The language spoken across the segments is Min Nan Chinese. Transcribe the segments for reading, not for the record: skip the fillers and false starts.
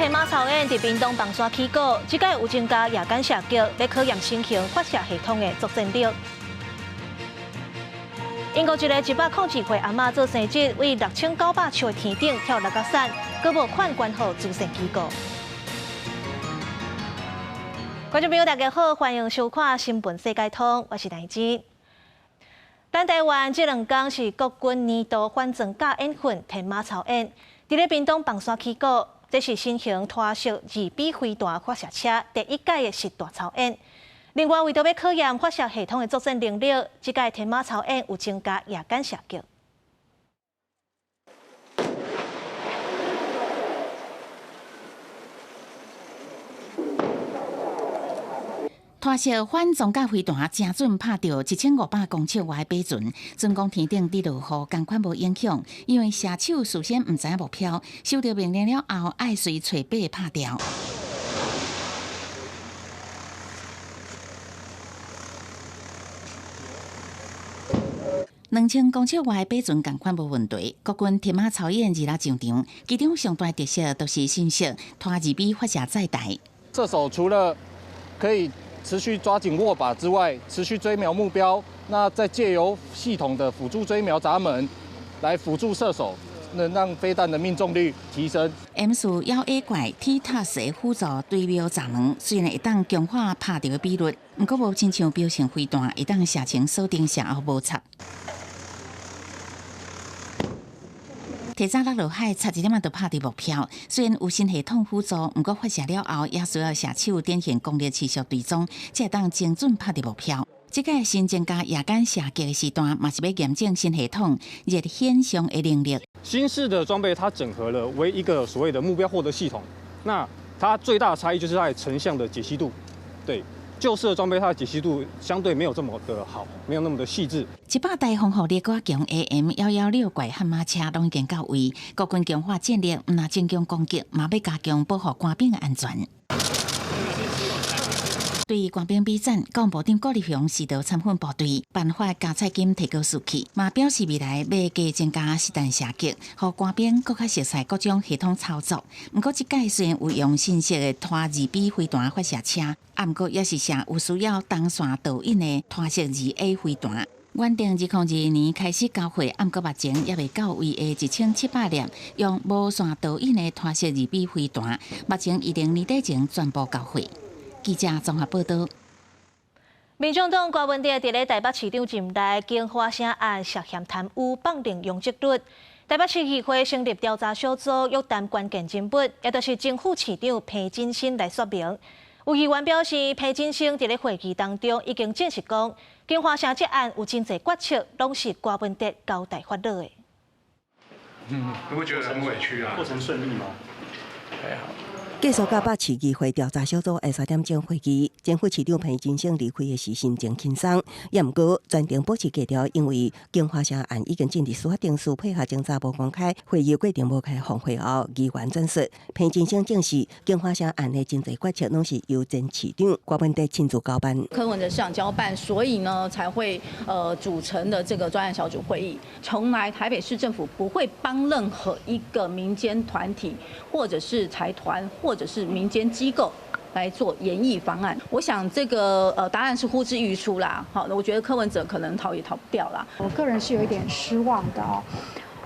天馬操演佇屏東枋山起鼓，這擺有增加夜間射擊，欲考驗新型發射系統的作戰力。英國一个102歲阿嬤做生日，為6900尺的天頂跳六角傘，閣募款捐予慈善機構。觀眾朋友，大家好，歡迎收看《新聞世界通》，我是戴芝。咱台灣這兩工是國軍年度反裝甲演訓天馬操演，佇咧屏東枋山起鼓，這是新型拖式2B 飛彈發射車第一屆的實彈操演。另外，為著欲考驗發射系統的作戰能力，這屆天馬操演有增加夜間射擊。拖式反裝甲飛彈精準拍著1500公尺外的靶船，準講天頂佇落雨，仝款無影響，因為射手事先毋知影目標，收著命令了後，愛隨揣靶拍掉。2000公尺外的靶船仝款無問題。國軍天馬操演二六上場，其中上大特色就是新式拖2B 發射載台。射手除了可以持續抓緊握把之外，持續追瞄目標，那再借由系統的輔助追瞄閘門來輔助射手，能讓飛彈的命中率提升。 M4 1A 怪 T-TAS 輔助對瞄閘門，雖然會當強化拍著的比率，毋過無親像標性飛彈會當射程鎖定射後無插。提早落落海，插一點仔就拍著目標。雖然有新系統輔助，毋過發射了後，也需要射手典型功力持續追蹤，才會當精準拍著目標。這屆新增加夜間射擊的時段，嘛是欲驗證新系統熱顯像的能力。新式的裝備，它整合了為一個所謂的目標獲得系統。那它最大的差異就是在成像的解析度，對。舊式的裝備，它的解析度相對沒有這麼的好，沒有那麼的細緻。100台防護力閣強 AM116 怪悍馬車攏已經到位，國軍強化戰力，毋但增強攻擊，嘛欲加強保護官兵的安全。對官兵比讚，國防部長郭立雄視導參訓部隊，頒發加菜金提高士氣，嘛表示未來欲加增加實彈射擊，予官兵閣較熟悉各種系統操作。毋過這屆雖然有用新式的拖2B 飛彈發射車，啊，毋過也是射有需要銅線導引的拖式2A 飛彈。原定2022年開始交貨，毋過目前猶未到位的1700粒用無線導引的拖式2B 飛彈，目前預定年底前全部交貨。記者綜合報導。民眾黨郭文哲佇咧台北市長任內，京華城案涉嫌貪污，放任容積率。台北市議會成立調查小組，約談關鍵人物，也就是前副市長彭金生來說明。有議員表示，彭金生佇咧會議當中已經證實講，京華城這案有真濟決策，攏是郭文哲交代發落的。嗯，會不會覺得很委屈啊？過程順利嗎？還好。繼續到北市議會調查小組下3點鐘會議，前副市長彭金生離開的時心情輕鬆，也毋過全程保持低調，因為京華城案已經進入司法程序，配合偵查無公開，會議過程無開放會後，議員轉述彭金生證實京華城案的真濟決策攏是由前市長郭文哲親自交辦。柯文哲市長交辦，所以呢才會組成的這個專案小組會議。從來台北市政府不會幫任何一個民間團體，或者是財團，或者是民間機構來做研議方案，我想這個答案是呼之欲出啦。好，我覺得柯文哲可能逃也逃不掉啦。我個人是有一點失望的哦，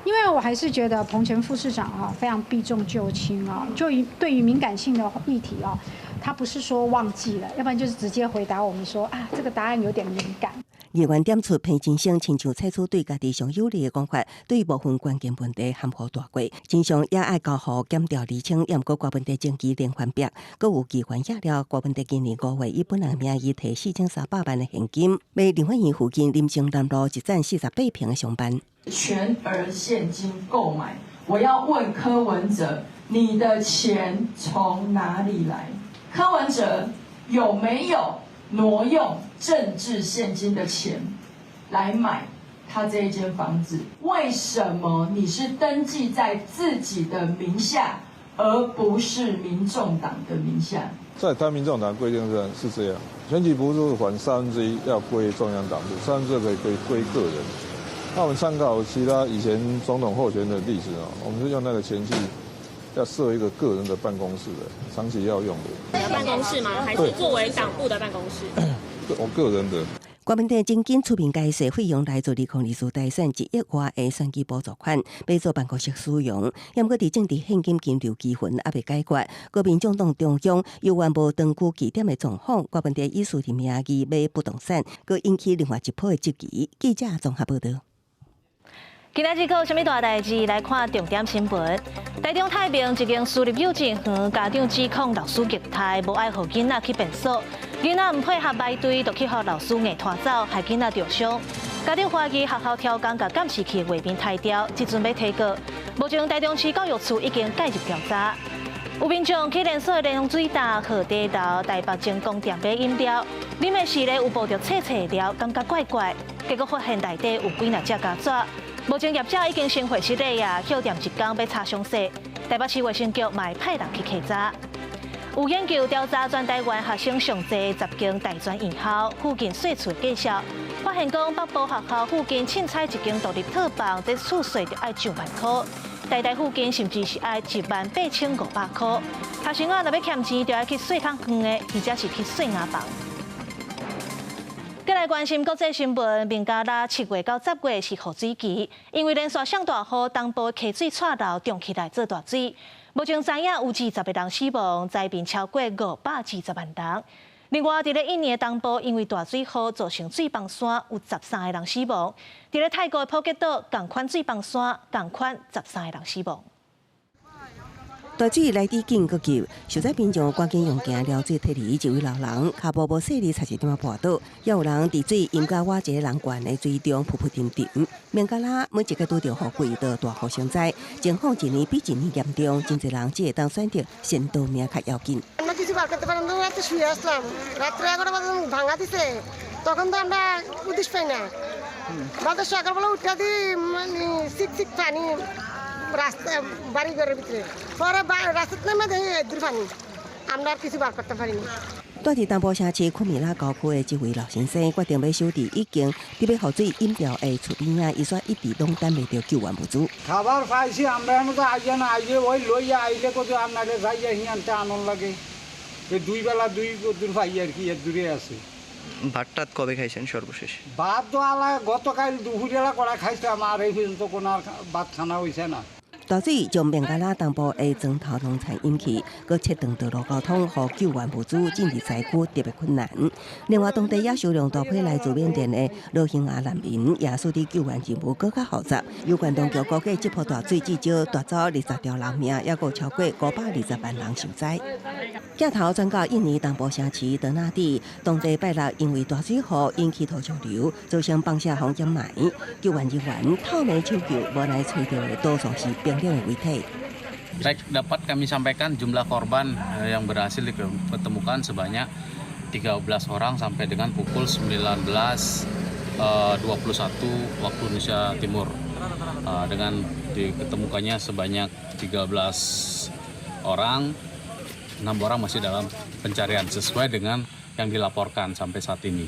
因為我還是覺得彭前副市長啊非常避重就輕啊，就於對於敏感性的議題哦，他不是說忘記了，要不然就是直接回答我們說啊，這個答案有點敏感。議員點出彭金生親像採取對家己上有利的講法，對部分關鍵問題含糊帶過，真相也愛交予檢調釐清。也毋過郭文哲前期連番辯，閣有議員也料郭文哲今年5月以本人名義提4300萬的現金，買立法院附近林森南路一棧48坪的商辦，全額現金購買。我要問柯文哲，你的錢從哪裡來？柯文哲有沒有挪用政治現金的錢來買他這一間房子？為什麼你是登記在自己的名下，而不是民眾黨的名下？在台民眾黨規定是這樣，選舉補助款1/3要歸中央黨部，2/3可以歸個人。那我們參考其他以前總統候選的例子啊，我們是用那個錢去要設一個個人的辦公室的，長期要用的。辦公室嗎？還是作為黨部的辦公室？我個人的。郭文哲真緊出面解釋，費用來自2024大選1億外的選舉補助款，欲做辦公室使用。毋過佇政治獻金金流糾紛猶未解決，國民眾黨中央猶原無當區據點的狀況，郭文哲以私人名義買不動產，閣引起另外一波的質疑。記者綜合報道。今仔日閣有啥物大代誌？來看重點新聞。台中太平一間私立幼稚園家長指控老師虐待，無愛予囡仔去便所，囡仔毋配合排隊，就去予老師硬拖走，害囡仔著傷。家長懷疑學校刁工共監視器畫面刣掉，這陣欲提告。目前台中市教育處已經介入調查。有民眾去連鎖的連水大賀地樓台北精工店買飲料，啉的時咧有報著脆脆料，感覺怪怪，結果發現內底有幾若隻虼蚻。目前業者已經先會失禮啊，歇店一工欲查詳細。台北市衛生局嘛派人去稽查。有研究調查全台灣學生上濟10間大專院校附近稅厝的價數，發現講北部學校附近凊彩一間獨立套房，這厝稅就愛上萬箍；台大附近甚至是愛18,500箍。學生啊，若欲儉錢，就愛去稅較遠的，或者是去稅瓦房。閣來關心國際新聞，孟加拉7月到10月是雨水期，因為連續上大雨，東部溪水掣流漲起來做大水。目前知影有20個人死亡，災民超過520萬人。另外，佇咧印尼東部，因為大水雨造成水崩山，有13個人死亡。佇咧泰國的普吉島，仝款水崩山，仝款13個人死亡。大水來得緊閣急，受災民眾趕緊用行撩水撤離，一位老人跤步無細膩，差一點仔跋倒，也有人佇水淹甲倚一个人懸的水中浮浮沉沉。孟加拉每一個拄著雨季都大雨成災，情況一年比一年嚴重，真濟人只會當選擇先逃命較要緊。 রাস্তা বাড়ি ঘরের ভিতরে পরে রাস্তার নামে দেখি দূর পানি আমরা আর কিছু বার করতে পারিনি। 住佇東部城市庫米拉郊區的這位老先生決定欲守佇已經佇欲予水淹掉的厝邊仔，伊煞一直攏等袂著救援物資。 খাবার পাইছি আমরা এখন তো আইয়া না আইলে ওই লইয়া আইলে কত আপনাকে যাইয়া হিয়ানতে আনন্দ লাগে। এই দুই বেলা দুই দূর পাই আর কি, এর দূরে আছে। ভাত টাত কবে খাইছেন সর্বশেষ? ভাত তো আলা গতকাল দুপুরবেলা করা খাইছিলাম, আর এই পর্যন্ত কোনো আর ভাত খানা হইছে না। 大水將孟加拉東部的磚頭農田淹去，閣切斷道路交通，予救援物資進入災區特別困難。另外，當地也收容大批來自緬甸的羅興亞難民，也使得救援任務閣較複雜。有關當局估計，這波大水至少奪走20條人命，抑閣有超過520萬人受災。鏡頭轉到印尼東部城市德納蒂，當地拜六因為大水雨引起土石流，造成放射風掩埋。救援人員透暝搶救，無奈揣著的多數是冰冷的遺體。 Baik, dapat kami sampaikan jumlah korban yang berhasil ditemukan sebanyak 13 orang sampai dengan pukul 19.21 waktu Indonesia Timur. Dengan diketemukannya sebanyak 13 orang, 6 orang masih dalam pencarian sesuai dengan yang dilaporkan sampai saat ini.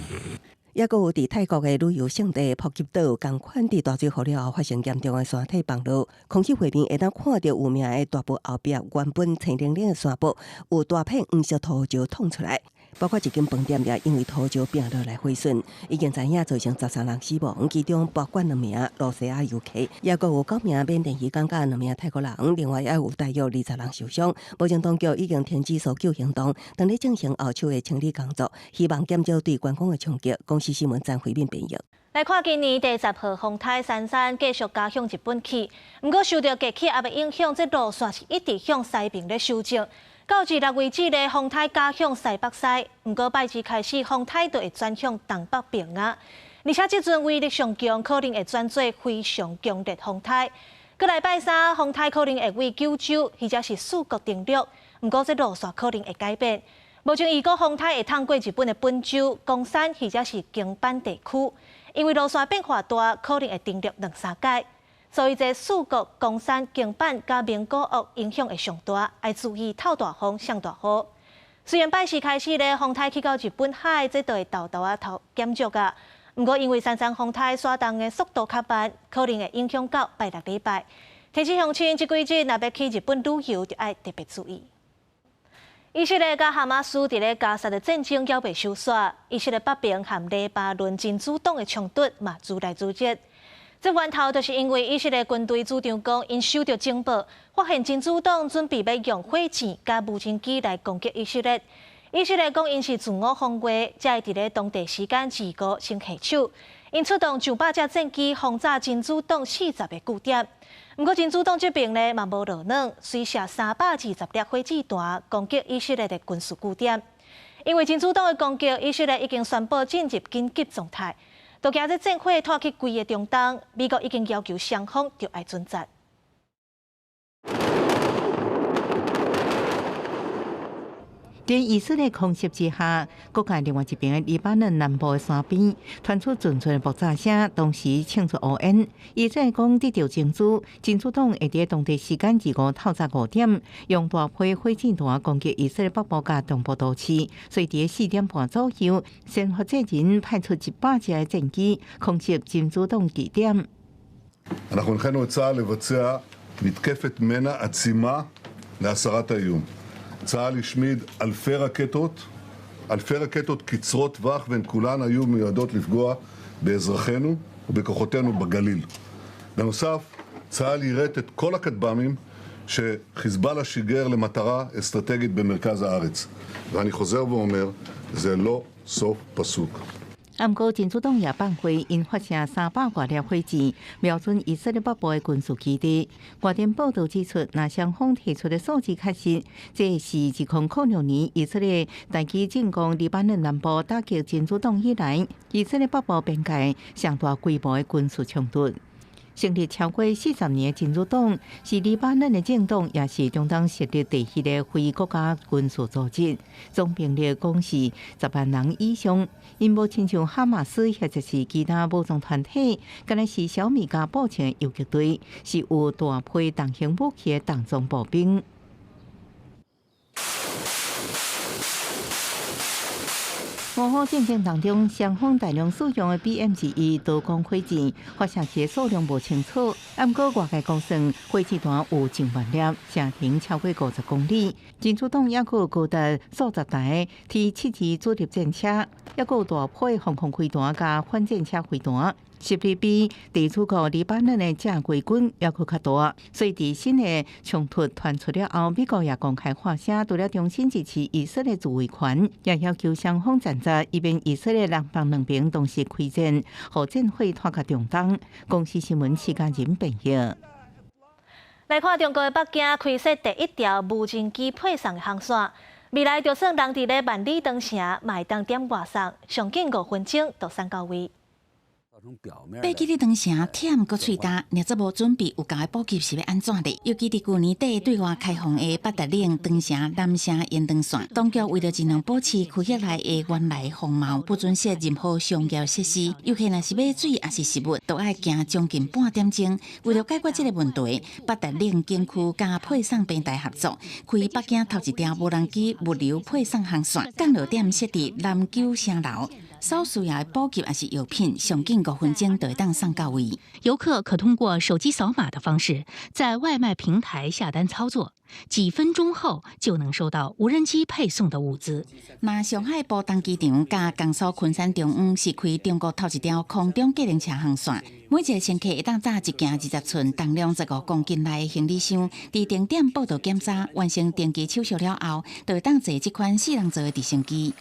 抑閣有佇泰國的旅遊勝地普吉島，仝款佇大水雨了後發生嚴重的山體崩落，空氣畫面會當看著有名的大埔後壁原本青冷冷的山坡，有大片黃色土石淌出來，包括一間飯店也因為土石崩落來毀損，已經知影造成13人死亡，其中包括兩名露西亞遊客，抑閣有九名緬甸漁工佮兩名泰國人，另外也有大約20人受傷。目前當局已經停止搜救行動，正咧進行後續的清理工作，希望減少對觀光的衝擊。公視新聞張惠敏編譯。來看今年第10號風颱珊珊繼續加向日本去，毋過受著低氣壓的影響，這路線是一直向西爿咧修正。到禮六為止咧，風颱加向西北西，毋過拜二開始風颱就會轉向東北爿啊。而且這陣威力上強，可能會轉做非常強烈風颱。閣來拜三，風颱可能會對九州或者是四國登陸，毋過這路線可能會改變。目前預估風颱會通過日本的本州、岡山或者是京阪地區，因為路線變化大，可能會登陸兩三擺。所以這四國、岡山、京阪佮名古屋影響會上大，愛注意透大風、上大雨。雖然拜四開始咧，風颱去到日本海，這就會沓沓仔頭減弱啊。毋過因為珊珊風颱徙動的速度較慢，可能會影響到拜六禮拜。提醒鄉親，這幾日若欲去日本旅遊，就愛特別注意。以色列佮哈馬斯佇咧加沙的戰爭猶未收煞，以色列北邊和黎巴嫩真主黨的衝突嘛愈來愈熱。這源頭就是因為以色列軍隊主張講，𪜶收著情報，發現真主黨準備欲用火箭佮無人機來攻擊以色列。以色列講𪜶是自我防衛，才會佇咧當地時間25先下手。𪜶出動上百架戰機轟炸真主黨40個據點。毋過真主黨這邊呢嘛無落軟，隨射320粒火箭彈攻擊以色列的軍事據點。因為真主黨的攻擊，以色列已經宣布進入緊急狀態。都驚這戰火拖去規個中東，美國已經要求雙方著愛准戰。佇以色列空襲之下，國界另外一邊的黎巴嫩南部的山邊傳出陣陣的爆炸聲，當時衝出烏煙。以色列講得著真主，真主黨會佇當地時間25透早5點，用大批火箭彈攻擊以色列北部佮中部都市。所以佇4點半左右，先發制人派出100架的戰機空襲真主黨據點。אנחנו הנחינו את צה"ל לבצע מתקפת מנע עצימה להסרת האיום. צה"ל השמיד אלפי רקטות, אלפי רקטות קצרות טווח והן כולן היו מיועדות לפגוע באזרחינו ובכוחותינו בגליל. בנוסף, צה"ל יירט את כל הכטב"מים שחיזבאללה שיגר למטרה אסטרטגית במרכז הארץ. ואני חוזר ואומר, זה לא סוף פסוק. 啊，毋過真主黨也放話，𪜶發射300外粒火箭，瞄準以色列北部的軍事基地。外電報導指出，若雙方提出的數字確實，這是2006年以色列大舉進攻黎巴嫩南部打擊真主黨以來，以色列北部邊界上大規模的軍事衝突。成立超過40年的真主黨是黎巴嫩的政黨，也是中東設立第一个非國家軍事組織，總兵力講是10萬人以上。𪜶無親像哈馬斯或者是其他武裝團體，敢若是小米加步槍的游擊隊，是有大批重型武器的重裝步兵。烏烏戰爭當中，雙方大量使用的 BM-21 多管火箭發射器數量無清楚，毋過外界估算火箭彈有上萬粒，射程超過50公里。真主黨猶閣有高達數十台 T-72主力戰車，猶閣有大批防空飛彈佮反戰車飛彈。實力比地處國黎巴嫩的正規軍猶閣較大，所以佇新的衝突傳出了後，美國也公開發聲，除了重新支持以色列自衛權，也要求雙方暫停，以免以色列南方兩邊同時開戰，予戰火拖到中東。公視新聞徐嘉仁編譯。來看中國的北京開設第一條無人機配送的航線，未來就算人佇咧萬里長城，嘛會當點外送，上緊5分鐘就送到位。爬起佇長城，忝閣喙焦，爾這無準備有夠的補給是欲按怎咧？尤其佇舊年底對外開放的八達嶺長城南城延長線，當局為著盡量保持區域內的原來風貌，不准設任何商業設施。遊客若是買水抑是食物，都愛行將近半點鐘。為著解決這个問題，八達嶺景區佮配送平台合作，開北京頭一條無人機物流配送航線，降落點設佇南九城樓。所需要的補給抑是藥品，上緊5分鐘就會當送到位。遊客可通過手機掃碼的方式，在外賣平台下單操作，幾分鐘後就能收到無人機配送的物資。那上海浦東機場佮江蘇昆山中央是開中國頭一條空中計程車航線，每一个乘客會當載一件20寸、重量15公斤內的行李箱，佇定點報到檢查，完成登機手續了後，就會當坐這款四人座的直升機。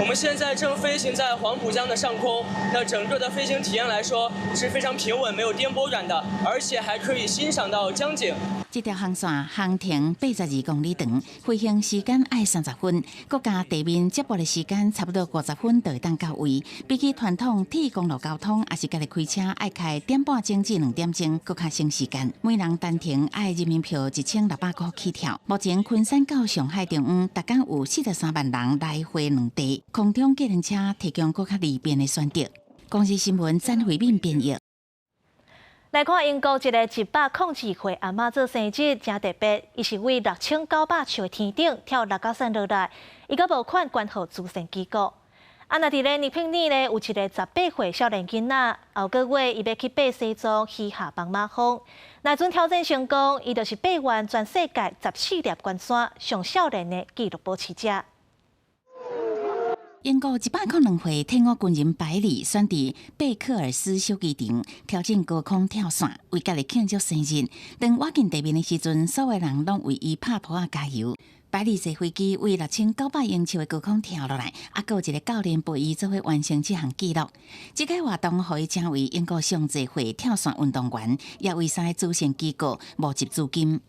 我們現在正飛行在黃浦江的上空，那整個的飛行體驗來說是非常平穩、沒有顛簸感的，而且還可以欣賞到江景。這條航線航程82公里長，飛行時間愛30分，閣加地面接駁的時間差不多50分就會當到位。比起傳統鐵公路交通，抑是家己開車愛開點半鐘至2點鐘，閣較省時間。每人單程愛人民幣1600塊起跳。目前昆山到上海中央，逐工有43萬人來回兩地，空中計程車提供閣較利便的選擇。公視新聞詹慧敏編譯。來看英國一个102歲阿嬤做生日，誠特別，伊是為6900尺的天頂跳六角傘落來，伊閣募款捐予慈善機構。啊，若佇咧尼泊爾咧，有一个18歲少年囡仔，後個月伊欲去爬西藏希夏邦馬峰，若陣挑戰成功，伊就是爬完全世界14粒懸山上少年的紀錄保持者。英國102歲退伍軍人百里選佇貝克爾斯小機場挑戰高空跳傘，為家己慶祝生日。當倚近地面的時陣，所有人攏為伊拍噗仔加油。百里坐飛機為6900英尺的高空跳落來，猶閣有一個教練陪伊做伙完成這項紀錄。這個活動予伊成為英國上濟歲跳傘運動員，也為三個慈善機構募集資金。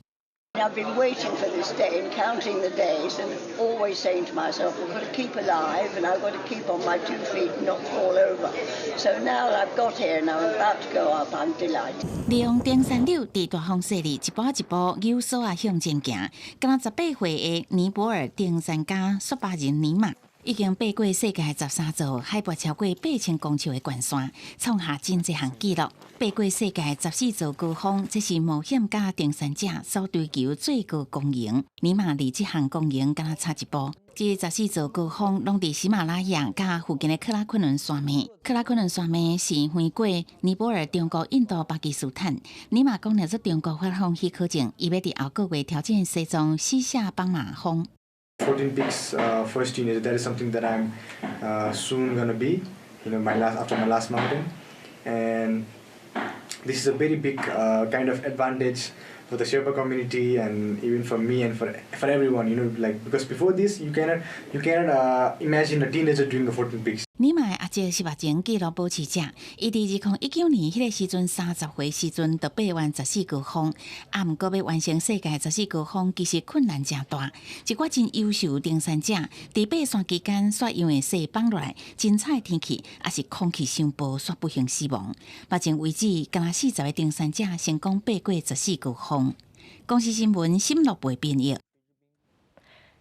I've been waiting for this day and counting the days and always saying to myself, I've got to keep alive and I've got to keep on my two feet and not fall over. So now I've got here and I'm about to go up, I'm delighted. 利用登山溜佇大風勢裡一步一步扭索仔向前行，敢若18歲的尼泊爾登山家雪巴仁尼瑪，已經爬過世界13座海拔超過8000公尺的懸山，創下真濟項紀錄。爬過世界14座高峰，這是冒險家登山者所追求最高光榮。尼瑪離這項光榮敢若差一步。這14座高峰攏佇喜馬拉雅佮附近的喀拉昆崙山脈。喀拉昆崙山脈是橫過尼泊爾、中國、印度、巴基斯坦。尼瑪講，若說中國發放許可證，伊欲佇後個月挑戰西藏希夏邦馬峰。 14 peaks first teenager, that is something that I'm soon gonna be, after my last mountain. And this is a very big kind of advantage for the Sherpa community and even for me and for everyone, like because before this you cannot imagine a teenager doing the 14 peaks. 尼瑪的阿姐是目前紀錄保持者，伊佇2019年彼個時陣30歲時陣就爬完14高峰，啊，毋過欲完成世界十四高峰，其實困難誠大。一寡真優秀登山者佇爬山期間，煞因為雪崩落來、真吵的天氣，抑是空氣傷薄，煞不幸死亡。目前為止，敢若40個登山者成功爬過十四高峰。公視新聞沈樂培編譯。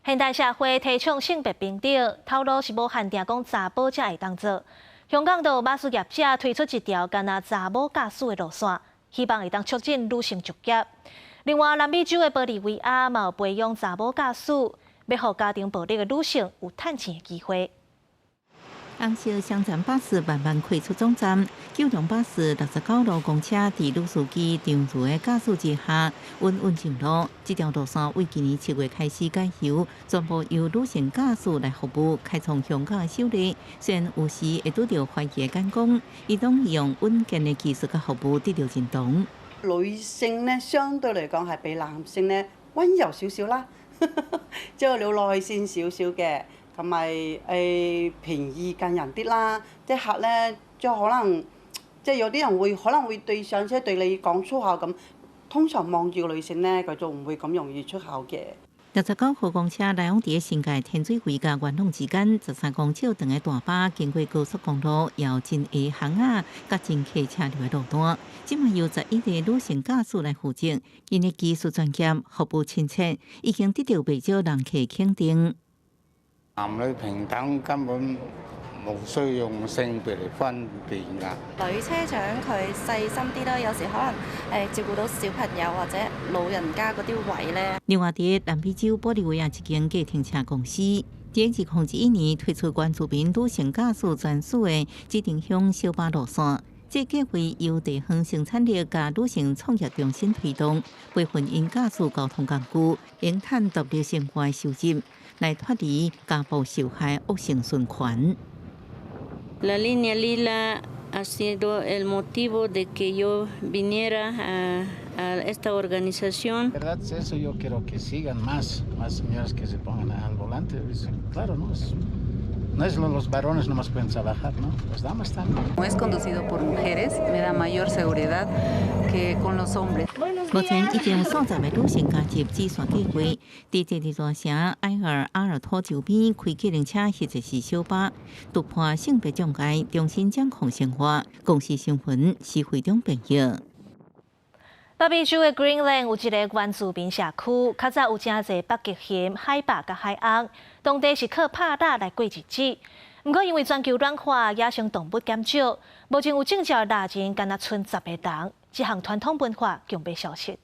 現代社會提倡性別平等，頭路是無限定講查埔才會當做。香港就有巴士業者推出一條干焦查某駕駛的路線，希望會當促進女性就業。另外，南美洲的玻利維亞嘛有培養查某駕駛，欲予家庭暴力的女性有趁錢的機會。紅色雙層巴士慢慢開出總站，九龍巴士69路公車佇女司機張如的駕駛之下，穩穩上路。這條路線為今年7月開始改由全部由女性駕駛來服務，開創香港的首例。雖然有時會拄著懷疑的眼光，伊攏用穩健的技術佮服務得到認同。女性呢，相對嚟講係比男性呢溫柔少少啦，即係有耐性少少嘅。同埋平易近人啲啦，啲客咧即係可能即係有啲人會可能會對上車對你講粗口咁，通常望住個女性咧，佢就唔會咁容易出口嘅。69號公車來往佇新界天水圍佮元朗之間，13公尺長的大巴經過高速公路，有真下巷仔佮真客車流的路段。這馬由11個女性駕駛來負責，𪜶的技術專業、服務親切，已經得到袂少人客肯定。男女平等根本無需要用性別嚟分辨㗎。女車長佢細心啲啦，有時可能照顧到小朋友或者老人家嗰啲位咧。另外，佇南美洲玻利維亞一間計程車公司，佇2021年推出原住民女性駕駛專屬的指定鄉小巴路線。這計劃由地方生產力佮女性創業中心推動，培訓𪜶駕駛交通工具，用趁獨立生活的收入，來脫離家暴受害惡性循環。 La línea Lila ha sido el motivo de que yo viniera a esta organización. ¿Verdad? Eso yo quiero que sigan más, más señoras que se pongan al volante. Claro, ¿no? No es los varones nomás pueden trabajar, ¿no? Las damas también. Como es conducido por mujeres, me da mayor seguridad que con los hombres. 目前已經有數十个女性加入紫線計劃，佇這個大城埃爾阿爾托周邊開計程車或者是小巴，突破性別障礙，重新掌控生活。公視新聞施惠中編譯。北美洲的 Greenland 有一个原住民社區，較早有誠濟北極熊、海豹佮海鵪，當地是靠拍獵來過日子。毋過因為全球暖化，野生動物減少，目前有證照獵人干焦賰10個人，這項傳統文化強欲消失。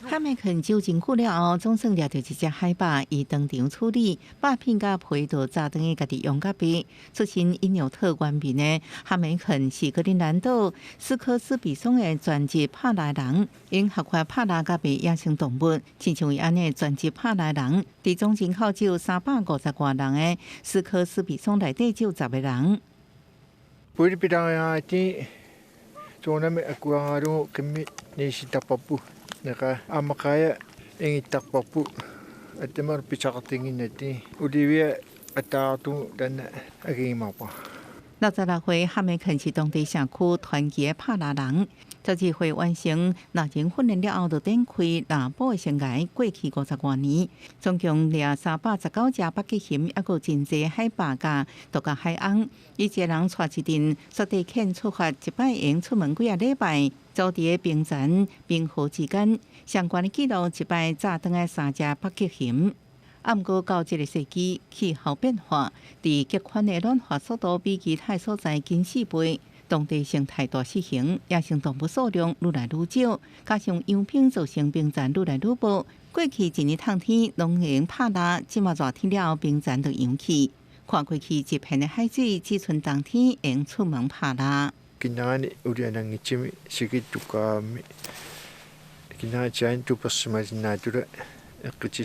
哈麥肯酒真久了後，總算掠著一隻海豹，伊當場處理，肉片佮皮都紮轉去家己養佮賣。出身因紐特原民的哈麥肯是格陵蘭島斯科斯比松的全職帕拉人，𪜶學會拍獵佮賣野生動物，親像伊按呢全職帕拉人，佇總人口只有350外人的斯科斯比松內底只有10個人。 那個阿瑪卡呀，因伊達巴布，阿德瑪比查克丁伊那蒂，烏里維阿達圖丹阿基瑪巴。66歲哈梅肯是當地社區團結帕拉人，12歲完成獵人訓練了後，就展開獵捕的生涯。過去50外年，總共掠319隻北極熊，抑閣真濟海豹佮獨角海翁。伊一个人帶一陣雪地犬出發，一擺會出門幾仔禮拜，走佇个冰層、冰河之間，相關的記錄一擺炸轉來三隻北極熊。啊，毋過到這个世紀，氣候變化，佇極寬的暖化速度比其他所在緊4倍，當地生態大失衡，野生動物數量愈來愈少，加上融冰造成冰層愈來愈薄。過去一年冬天攏會用拍獵，這馬熱天了後冰層就融去。看過去一片的海水，只賰冬天會用出門拍獵。今年有點人是去度假，今年真都不是嘛，那都咧。29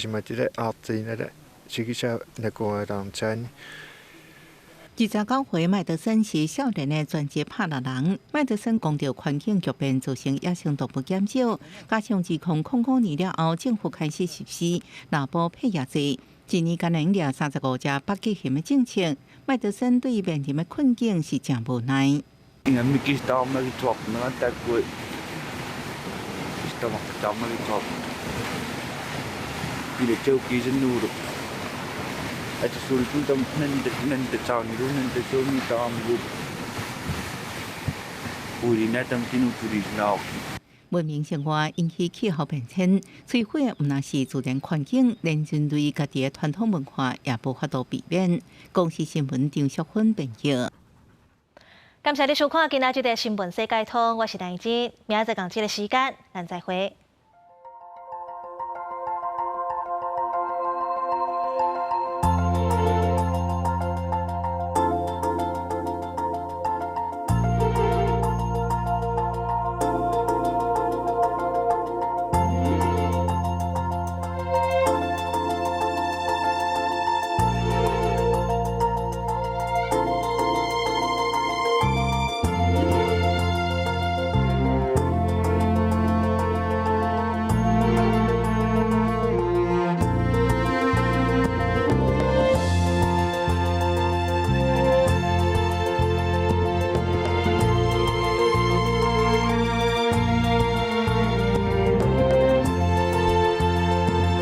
歲麥德森是少年的全職拍獵人。麥德森講著環境劇變造成野生動物減少，加上2000年了後，政府開始實施獵捕配額制，一年敢能掠35隻北極熊的政策。麥德森對面臨的困境是誠無奈。文明生活引起氣候變遷，摧毀的毋但是自然環境，連人類家己的傳統文化也無法度避免。公視新聞張淑芬編譯。感謝你收看今仔這個新聞世界通，我是陳怡，明仔載仝這个時間，咱再會。